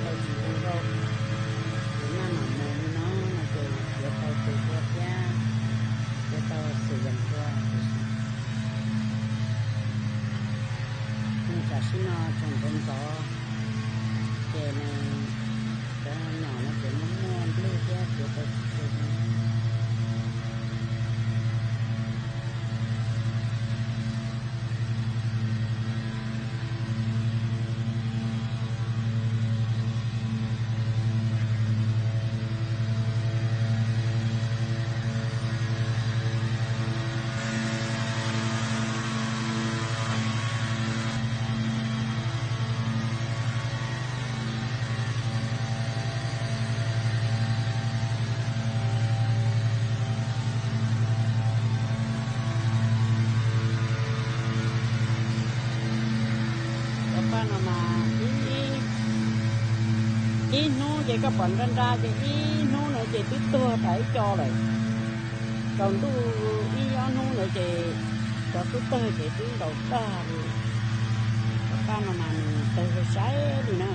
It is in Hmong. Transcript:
Tau tsis zoo nkauj, tus naj mam mus li no no ces yuav tau tus tua thiab, yuav tau xwm yees tua. Nws tam sim no tseem ntxov ntxov, ces nws cov nyom no ces muaj muaj nplej thiab ces tau tsis zoo. Cov paj no mas ib, ib hnub ces koj pom nra nra ces ib hnub no ces twb tuag tas ib co lawm. Tsaus ntuj ib ob hnub ntawd ces cov tub tawg ces twb ntaus tag li. Cov paj no mas nws tawg sai sai li na.